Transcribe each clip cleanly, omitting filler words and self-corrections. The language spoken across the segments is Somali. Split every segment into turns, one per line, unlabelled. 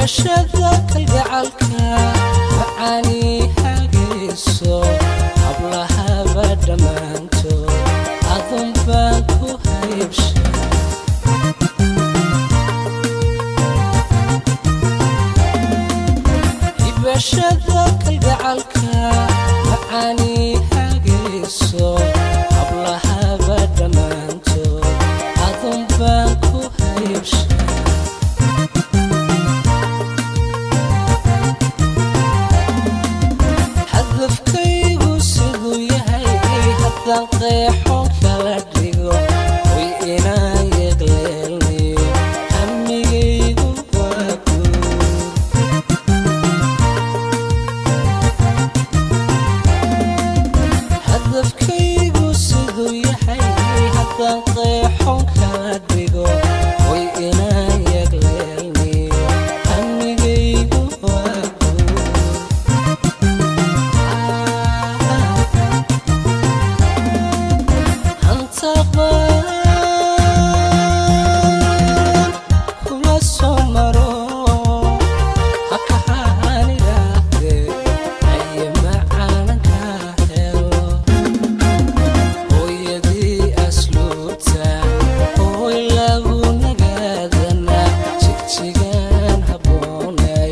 Hibashada kalgacalka macaani hagayso, hablahaba dhammaantood adun baan ku haybsha. Hibashada kalgacalka macaani hagayso, hablahaba dhammaantood adun baan ku haybsha. Hadafkaygu siduu yahay haddaan qeexoon kala dhigo, way inaan yeqleelniyo hamigaygu waa guur. Hadafkaygu siduu yahay haddaan qeexoon kala dhigo, way inaan yeqleelniyo hamigaygu waa guur. Hantaqaan kula soo maro hakahaan idhaahdee, haye macaanan kaa helo. Hooyadii asluubta hooy lagu nagaadana, jigjigaan habboonay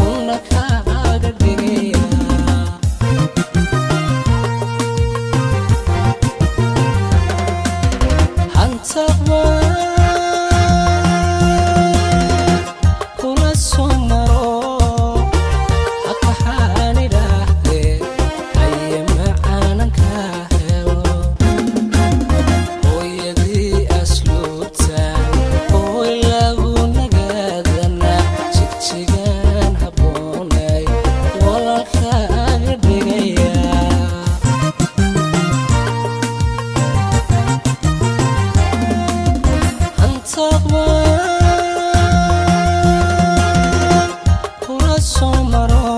una kaaga dhigaya. Hantaqaan kula soo maro hakahaan idhaahdee, haye macaanan kaa helo. Hooyadii asluubta hooy lagu nagaadana, jigjigaan habboonay walaalkaaga dhigaya. Hantaqaan kula soo maro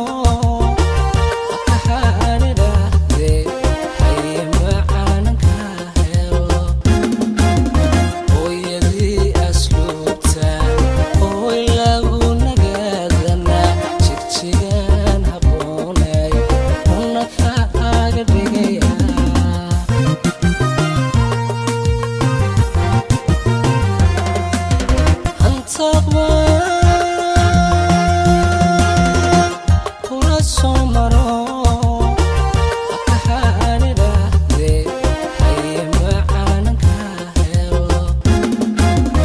hakahaan idhaahdee, haye macaanan kaa helo. Hooyadii asluubta hooy lagu nagaadana, jigjigaan habboonay una kaaga dhigaya. Hantaqaan